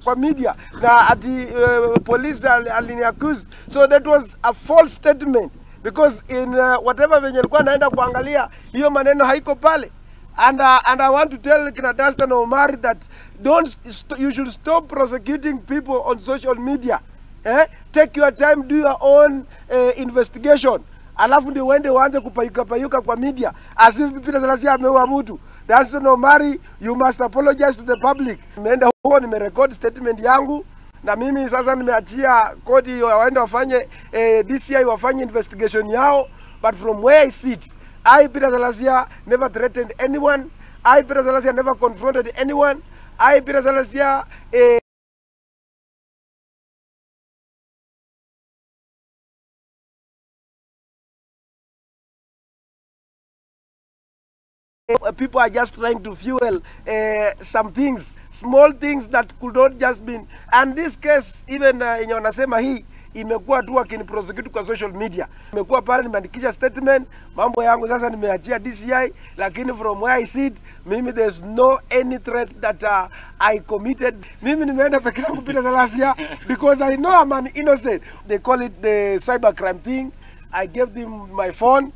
Kwa media na ati police alini accuse. So that was a false statement because in whatever venye alikuwa naenda kuangalia, hiyo maneno haiko pale. And I want to tell kina Danstan Omari that don't you should stop prosecuting people on social media. Eh? Take your time, do your own investigation. Alafu ndio uende uanze kupayuka payuka kwa media as if Peter Salasya ameua mtu. Danstan Omari, you must apologize to the public. Nimeenda huko, nimerecord statement yangu na mimi sasa nimeachia koti waende wafanye, DCI wafanye investigation yao, but from where I sit, I, Peter Salasya, never threatened anyone. I, Peter Salasya, never confronted anyone. I, Peter Salasya, people are just trying to fuel some things, small things that could not just been. And this case, even yenye wanasema hii imekuwa tu wakiniprosecute kwa social media. Imekuwa pale, nimeandikisha statement, mambo yangu sasa nimeachia DCI, lakini from where I sit, mimi there's no any threat that I committed. Mimi nimeenda peke yangu, Peter Salasya, because I know I'm an innocent. They call it the cybercrime thing. I gave them my phone,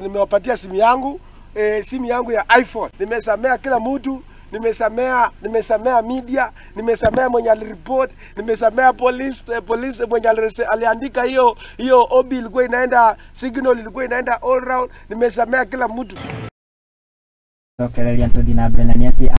nimewapatia simu yangu, simu yangu ya iPhone. Nimesamea kila mtu, nimesamea media, nimesamea mwenye alireport, nimesamea police mwenye aliandika hiyo OB ilikuwa inaenda, signal ilikuwa inaenda all round, nimesamea kila mtu. Cokereria tuthi na mbere na nĩ atĩ.